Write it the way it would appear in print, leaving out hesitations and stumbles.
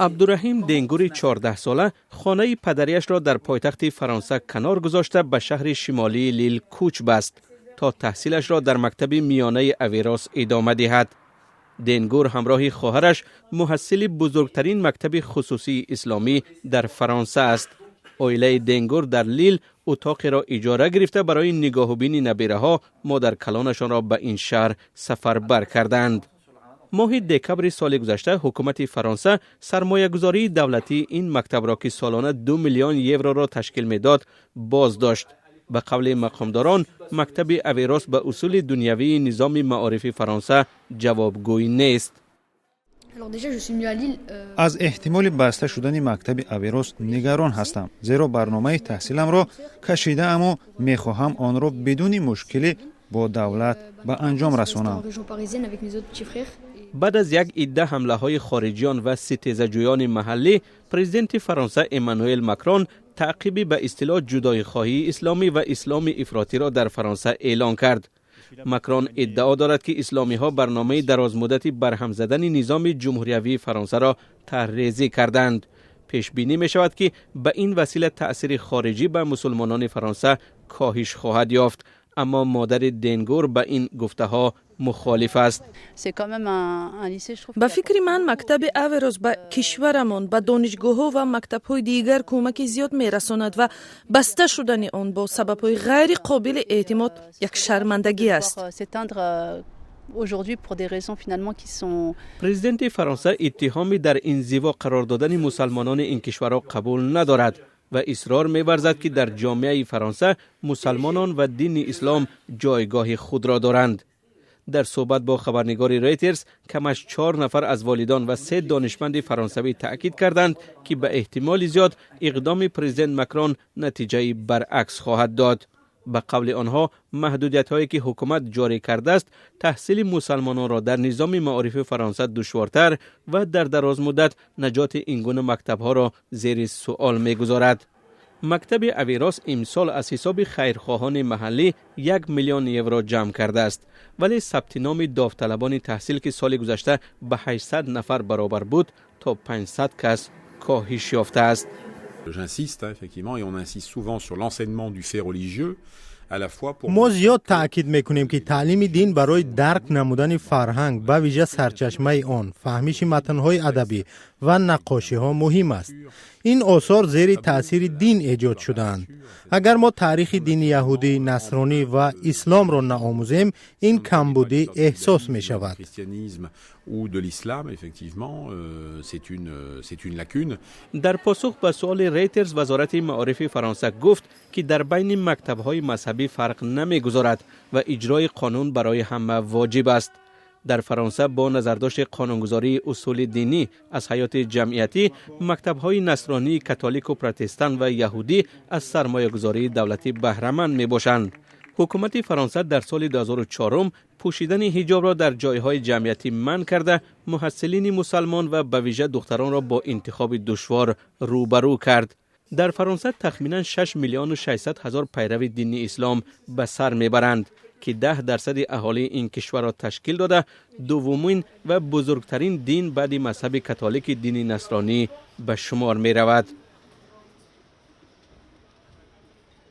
Абдураҳим Денгури 14-сола хонаи падариашро дар пойтахти Фаронса канор гузошта, ба шаҳри шимолии Лил кӯч баст, то таҳсилашро дар мактаби миёнаи Аверос идома диҳад. Денгур ҳамроҳи хоҳараш муҳассили бузургтарин мактаби хусусии исломӣ дар Фаронса аст. Оилаи Денгур дар Лил утоқеро иҷора гирифта, барои нигоҳубини набираҳо модаркалонашонро ба ин шаҳр сафарбар карданд. Моҳи декабри соли гузашта ҳукумати Фаронса сармоягузории давлатии ин мактабро, ки солона 2 миллион евроро ташкил медод, боз дошт. Ба қавли мақомдорон, мактаби Аверос ба усули дунявии низоми маорифи Фаронса ҷавобгӯй нест. Аз эҳтимоли баста шудани мактаби Аверос нигарон ҳастам, зеро барномаи таҳсиламро кашидааму мехоҳам онро бидуни мушкилӣ бо давлат ба анҷом расонам. Баъд аз як идда ҳамлаҳои хориҷиён ва ситезаҷӯёни маҳаллӣ, президенти Фаронса Эммануэл Макрон таъқиби ба истилоҳ ҷудоихоҳии исломӣ ва исломи ифротиро дар Фаронса эълон кард. Макрон иддао дорад, ки исломиҳо барномаи дарозмуддати барҳам задани низоми ҷумҳуриявии Фаронсаро тарҳрезӣ карданд. Пешбинӣ мешавад, ки ба ин васила таъсири хориҷӣ ба мусулмонони Фаронса коҳиш хоҳад ёфт, аммо модари Денгур ба ин гуфтаҳо мухолиф аст. Ба фикри ман, мактаби Аверос ба кишварамон, ба донишгоҳҳо ва мактабҳои дигар кӯмаки зиёд мерасонад ва баста шудани он бо сабабҳои ғайри қобили эътимод як шармандагӣ аст. Aujourd'hui, pour des raisons finalement qui sont Президенти Фаронса иттиҳоми дар инзиво қарор додани мусалмонони ин кишварро қабул надорад ва исрор меварзад, ки дар ҷомеаи Фаронса мусалмонон ва дини ислом ҷойгоҳи худро доранд. Дар суҳбат бо хабарнигори Рейтерс камаш чор нафар аз волидон ва се донишманди фаронсавӣ таъкид карданд, ки ба эҳтимоли зиёд иқдоми президент Макрон натиҷаи баръакс хоҳад дод. Ба қавли онҳо, маҳдудиятҳое, ки ҳукумат ҷорӣ кардааст, таҳсили мусалмононро дар низоми маорифи Фаронса душвортар ва дар дарозмуддат наҷоти ин гуна мактабҳоро зери суол мегузорад. Мактаби Аверос имсол аз ҳисоби хайрхоҳони маҳаллӣ 1 миллион евро ҷамъ кардааст, вале сабти номи довталабони таҳсил, ки соли гузашта ба 800 нафар баробар буд, то 500 кас коҳиш ёфтааст. J'insiste, effectivement, et on insiste souvent sur l'enseignement du fait religieux. Мо зиёд таъкид мекунем, ки таълими дин барои дарк намудани фарҳанг, ба вижа сарчашмаи он, фаҳмиши матнҳои адабӣ ва наққошиҳо муҳим аст. Ин осор зери таъсири дин эҷод шудаанд. Агар мо таърихи дини яҳудӣ, насронӣ ва исломро наомӯзем, ин камбудӣ эҳсос мешавад. Ou de l'islam, effectivement, c'est une lacune. Дар посух ба суоли Рейтерс вазорати маорифи Фаронса гуфт, ки дар байни мактабҳои мазҳабӣ фарқ намегузорад ва иҷрои қонун барои ҳама воҷиб аст. Дар Фаронса бо назардошти қонунгузории усули динӣ аз ҳаёти ҷамъиятӣ, мактабҳои насронии католику протестант ва яҳудӣ аз сармоягузории давлатӣ баҳраманд мебошанд. Ҳукумати Фаронса дар соли 2004 пӯшидани ҳиҷобро дар ҷойҳои ҷамъиятӣ манъ карда, муҳассилини мусалмон ва ба вижа духтаронро бо интихоби душвор рӯбарӯ кард. Дар Фаронса тахминан 6 миллиону 600 ҳазор пайрави дини ислом ба сар мебаранд, ки 10 дарсади аҳолии ин кишварро ташкил дода, дуввумин ва бузургтарин дин баъди мазҳаби католики дини насронӣ ба шумор меравад.